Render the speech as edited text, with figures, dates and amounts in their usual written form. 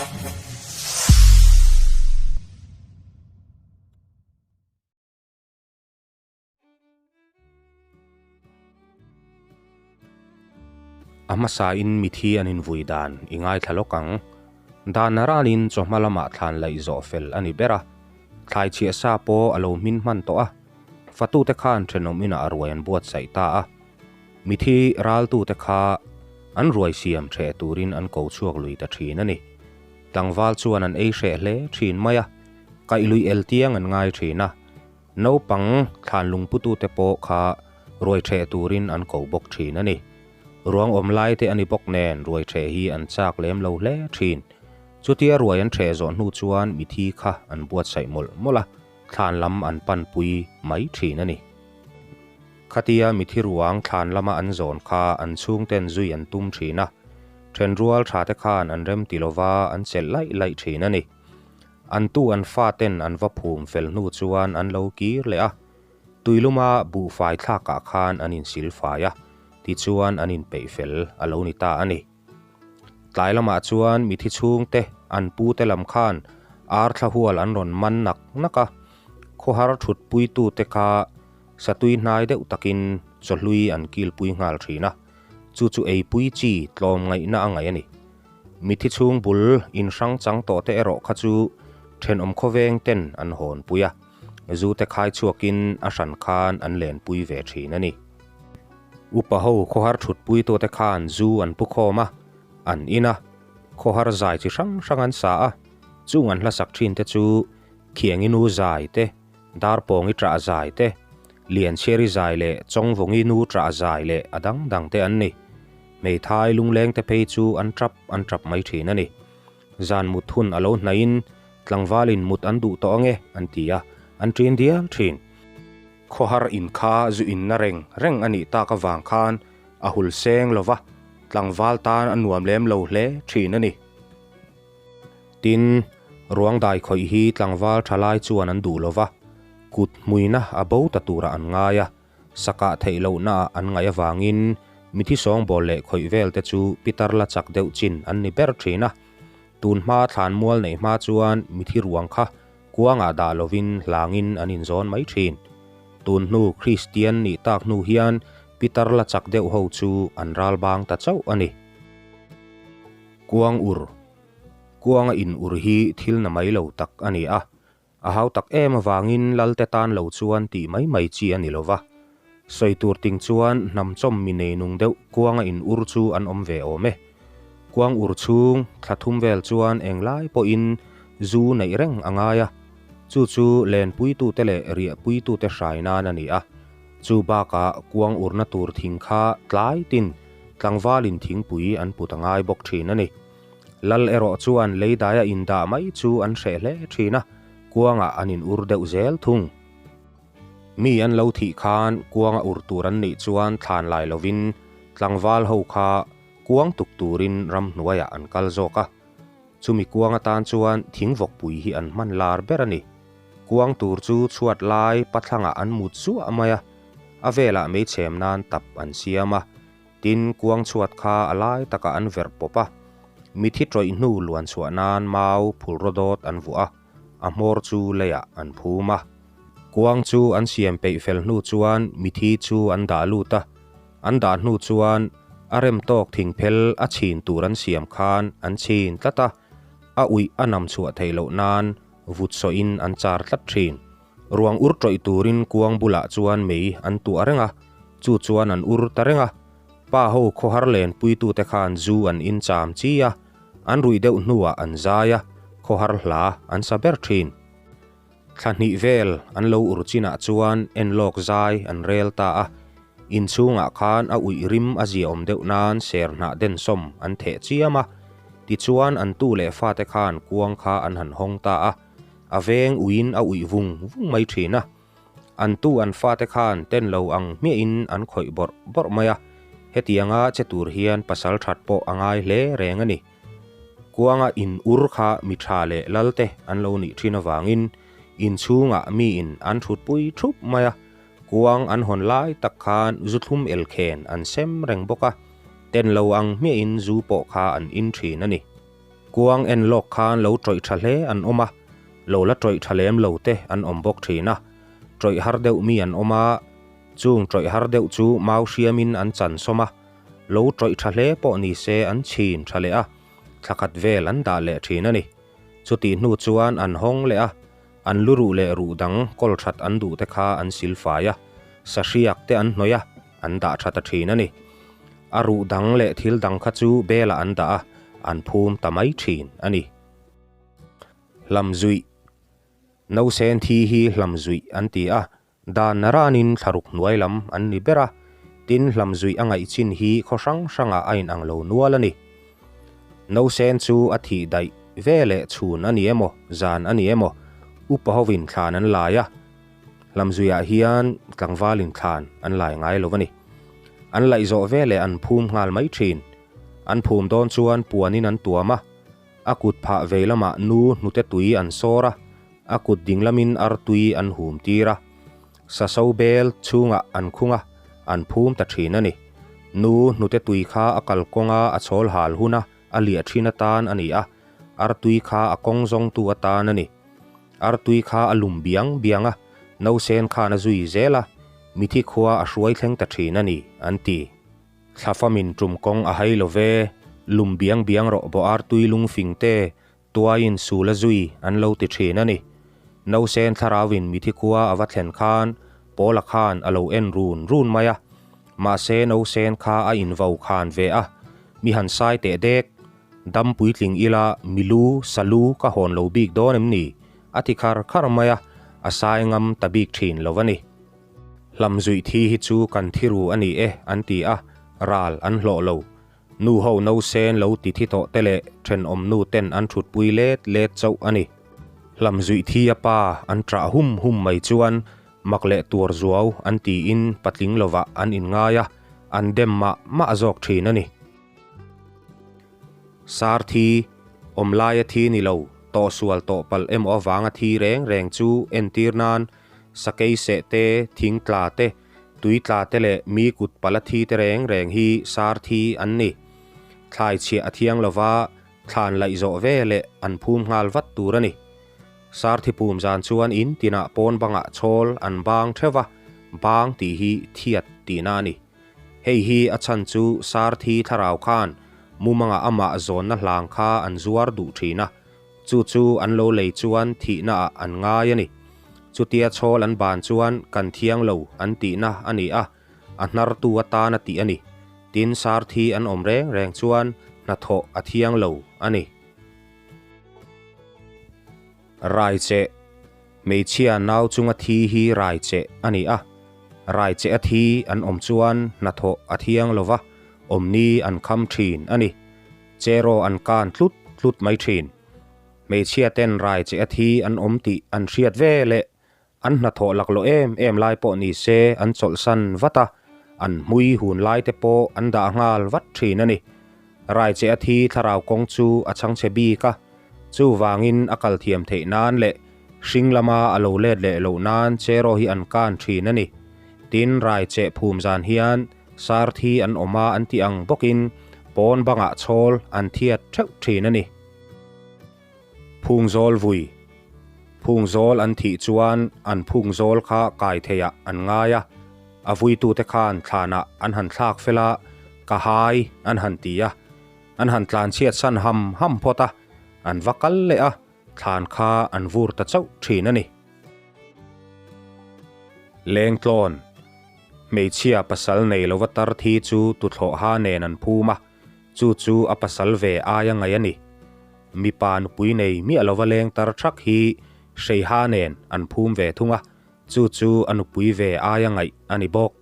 A hmasain mithi an invui dan i ngaithla lawk ang. Dan a ralin chawhma lamah thlan laih zawh fel a ni ber a. Thlai chhiah sa pawh a lo hmin hman tawh a. Fatute khan thenawm inah a ruai an buatsaih ta a. Mithi raltute kha an ruai siam hreh turin an ko chhuak lui ta thin a ni. Tlangval chuan an ei hreh hle thin mai a, kaih lui el tiang an ngai thin a. Naupang thlan lungputute pawh kha ruai ṭheh turin an ko bawk ṭhin a ni. Ruang awm lai te a ni bawk nen ruai ṭheh hi an chak lem lo hle ṭhin. Chutia ruai an ṭheh zawh hnu chuan mithi kha an buatsaih mawlh mawlh a, thlan lam an panpui mai ṭhin a ni. Khatia mithi ruang thlan lama an zawn kha an chhungten zui an tum ṭhin a, ṭhenrual ṭhate khan an remti lova an chelh laih laih ṭhin a ni. An tu an fa ten an va phum fel hnu chuan an lo kir leh a, tuiluma buhfai thlakah khan an insil fai a, tichuan an inpeih fel a lo ni ta a ni. Tlai lamah chuan mithi chhungte an pu te lam khan ar thla hual an rawn man nak nak a, khawhar thutpuitute kha satui hnai deuh takin chawhlui an kilpui nghal thin a, chu chu eipui chi tlawmngaihna a ngaih a ni. Mithi chhung bul in hrang chang tawh te erawh kha chu thenawm khawveng ten an hawn pui a, zu te khai chhuakin a hran khan an len pui ve thin a ni. Upa ho khawhar thut pui tu te khan zu an pu khawm a, an in a, khawhar zai chi hrang hrang an sa a, chung an hlasak thin te chu Khiangi nu zai te, Darpawngi ṭah zai te, Lianchhiari zai leh Chawngvawngi nu ṭah zai leh a dang dang te an ni. Hmeithai lungleng te phei chu an ṭap an ṭap mai ṭhin a ni. Zan mut hun a lo hnaihin tlangvalin mut an duh tawh ange an ti a, an ṭin dial ṭhin. Khawhar in kha zu inna reng reng a nih tak avang khan a hul seng lo va, tlangval tan a nuam lem lo hle ṭhin a ni. Tin, ruang dai khawih hi tlangval tha lai chuan an duh lo va, kut hmuina a bo ta turah an ngai a, sakah theih lohnaah an ngaih avangin mithi sawngbawl leh khawih vel te chu pitar la chak deuh chin an ni ber thin a. Tun hma thlan mual neih hma chuan mithi ruang kha kuangah dah lovin hlangin an inzawn mai thin. Tun hnu Kristian nih tak hnu hian pitar la chak deuh ho chu an ral bang ta chauh a ni. Kuang ur. Kuanga in ur hi thil na mai lo tak a ni a, a hau tak em avangin Lalte tan lo chuan tih mai mai chi a ni lo va. Sawi tur ting chuan hnam chawm mi nei nung deuh kuanga in ur chu an awm ve awm e. Kuang ur chhung thla thum vel chuan englai pawhin zu neih reng a ngai a, chu chu lenpuitute leh riahpuitute hrai nan a ni a. Chu bakah kuang urna tur thing kha tlai tin tlangvalin thingpui an put a ngai bawk thin a ni. Lal erawh chuan leidaia indah mai chu an hreh hle thin a, kuangah an in ur deuh zel thung. Mi an lo thih khan kuanga ur tur an nih chuan thlan lai lovin tlangval ho kha kuang tuk turin ramhnuaiah an kal zawk a. Chumi kuang atan chuan thingvawkpui hi an hman lar ber a ni. Kuang tur chu chhuat lai pathlangah an mut zuah mai a, a velah meichhem nan tap an siam a, tin kuang chhuat kha a lai takah an verh pawp a, mithi tawih hnu luan chhuah nan mau phulraw dawt an vuah a, a hmawr chu leiah an phum a. Kuang chu an siam peih fel hnu chuan mithi chu an dah lut a, an dah hnu chuan a rem tawk thingphel a chhin tur an siam khan an chhin tlat a, a uih a nam chhuah theih loh nan vut sawhin an char tlat thin. Ruang ur tawih turin kuang bulah chuan mei an tuah reng a, chu chuan an ur ta reng a. Pa ho khawhar lenpuitute khan zu an in cham chi a, an ruih deuh hnuah an zai a, khawhar hla an sa ber thin. Thla hnih vel an lo ur chinah chuan enlawk zai an rel ta a, inchhungah khan a uih rim a ziaawm deuh nan ser hnah densawm an theh chiam a, tichuan an tu leh fate khan kuang kha an han hawng ta a, a veng uiin a uih vung vung mai thin a. An tu an fate khan ten lo ang hmiahin an khawih bawrh bawrh mai a, hetianga che tur hian pasal that pawh a ngai hle reng a ni. Kuanga in ur kha mi tha leh lal te an lo nih thin avangin in chhungah miin an thutpui thup mai a, kuang an hawn lai tak khan zu thlum elkhen an sem reng bawk a, ten lo ang hmiahin zu pawh kha an in thin a ni. Kuang en lawk khan lo tawih tha hle an awm a, lo la tawih tha lem lo te an awm bawk thin a. Tawih har deuh mi an awm a, chung tawih har deuh chu mau hriamin an chan sawm a, lo tawih tha hle pawh ni se an chhin tha leh a, thla khat vel an dah leh thin a ni. Chutih hnu chuan an hawng leh a, an lu ruh leh ruh dang kawl that an duh te kha an sil fai a, sahriak te an hnawih a, an dah tha ta thin a ni. A ruh dang leh thil dang kha chu belah an dah a, an phum ta mai thin a ni. Hlamzuih, Nausen thi hi hlamzuih an ti a, Dan naranin thlaruk hnuai lam an ni ber a, tin hlamzuih a ngaih chin hi khaw hrang hrangah a inang lo nual a ni. Nausen chu a thih daih ve leh chhun a ni emaw, zan a ni emaw, upa hovin thlan an lai a, hlamzuihah hian tlangvalin thlan an lai ngai lo a ni. An laih zawh ve leh an phum nghal mai thin. An phum dawn chuan puanin an tuam a, a kut phah vei lamah nu hnute tui an sawr a, A kut ding lamin artui an hum tir a, saso bel chhungah an khung a, an phum ta thin a ni. Nu hnute tui kha a kalkawnga a chhawl hal huna a liah thin atan a ni a, artui kha a kawng zawngtu atan a ni. Artui kha a lum biang biang a, nausen khan a zui zel a, mithi khua a hruai thleng ta thin a ni, an ti. Thlafamin tum kawng a hai lo ve, lum biang biang rawh bawh artui lungfing te, Tuaiin sul a zui an lo ti thin a ni. Nausen thlarauin mithi khua a va thlen khan Paula khan a lo en run run mai a. Mahse nausen kha a invo khan ve a, mi han sai teh dek. Dam puitling ila milu, salu ka hawn lo bik dawn em ni? A ti khar khar mai a, a sai ngam ta bik thin lo a ni. Hlamzuih thi hi chu kan thiru a ni e an ti a, ral an hlawh lo. Nu ho nausen lo ti thi tawh te leh thenawm nu ten an thutpui let let chauh a ni. Hlamzuih thi a pa an ṭah hum hum mai chuan mak leh tuar zuau an tiin patling lovah an inngai a, an dem mah mah zawk ṭhin a ni. Sar thi, awm laia thi ni lo, tawhsual tawh palh emaw avanga thi reng reng chu entir nan sakei seh te, thing tla te, Tui tla te leh mi kut pala thi te reng reng hi sar thi an ni. Thlai chhiah a thiang lova, thlan laih zawh ve leh an phum nghal vat tur a ni. Sar thi pum zan chuan in tinah pawn bangah chhawl an bang theuh va, bang tih hi thiat tihna a ni. Hei hi a chhan chu sar thi thlarau khan mumangah amah zawnna hlang kha an zuar duh thin a, Chu chu an lo lei chuan thihna ah an ngai a ni. Chutia chhawl an ban chuan kan thiang lo an tihna a ni a, a hnartu atan a tih a ni. Tin sar thi an awm reng reng chuan hnathawh a thiang lo a ni. Raicheh, Hmeichhia nau chunga thi hi raicheh a ni a. Raicheh a thi an awm chuan hnathawh a thiang lo va, awmni an kham thin a ni. Cheraw an kan tlut tlut mai thin. Hmeichhia ten rai che a thi an awm tih an hriat ve leh an hnathawh laklawh em em lai pawh ni se an chawlhsan vat a, an hmui hun lai te pawh an dah nghal vat thin a ni. Rai che a thi thlarau kawng chu a chhangchhe bik a, chuvangin a kal thiam theih nan leh hring lama a lo let leh loh nan cheraw hi an kan thin a ni. Tin, rai cheh phum zan hian Sar thi an awm a an tih ang bawkin pawn bangah chhawl an thiat theuh thin a ni. Phungzawl vui Phungzawl an thih chuan an phungzawl kha kai theiah an ngai a, a vuitute khan thlanah an han thlak fel a, ka hai an han ti a, an han tlanchhiat san ham ham phawt a, an va kal leh a, thlan kha an vur ta chauh thin a ni. Lengtlawn Hmeichhia pasal nei lova tar thi chu tuthlawh ha nen an phum a, chu chu a pasal ve aia ngaih a ni. Mipa nupui nei miah lova leng tar thak hi hrei ha nen an phum ve thung a, chu chu a nupui ve aia ngaih a ni bawk.